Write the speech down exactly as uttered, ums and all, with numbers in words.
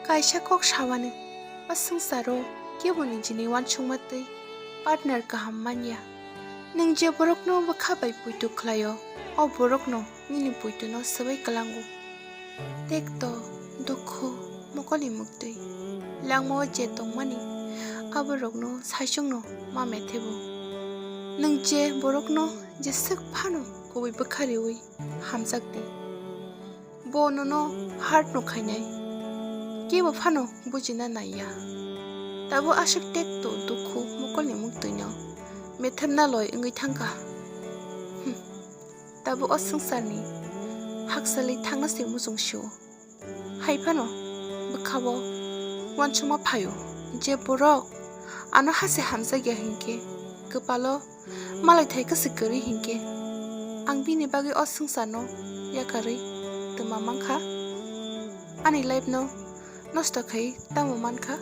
Kaisa kok sawani, o swngcharo kebo nijini uansukma twi partner kaham manya. Nwng je borokno bwkha bai poito khlaio, o borokno nini poitono swbai kwlango. Tekto, dukhu, mokolni muktwi, langmao je tongmani, aborokno saichungno ma methebo. Nwng je borokno jeswk phano kubui bwkha riui hamjak di. Bo nono hurt no khainai, kebo phano bujina naiya. Tabuk aswk tekto dukhu mokolni muktwino methemna loi wngwi thangkha. Hmm. Tabuk o swngcharni hakchalwi thangna se muchung sio. Hai phano bwkhao uansukma phaio je borok ano hase hamjakya hinkhe, kwpalo malaithai kwswi kwrwi hinkhe, ang bini bagwi o swngcharno yakarwi twma mankha, ani life no nosto khai tamo mankha.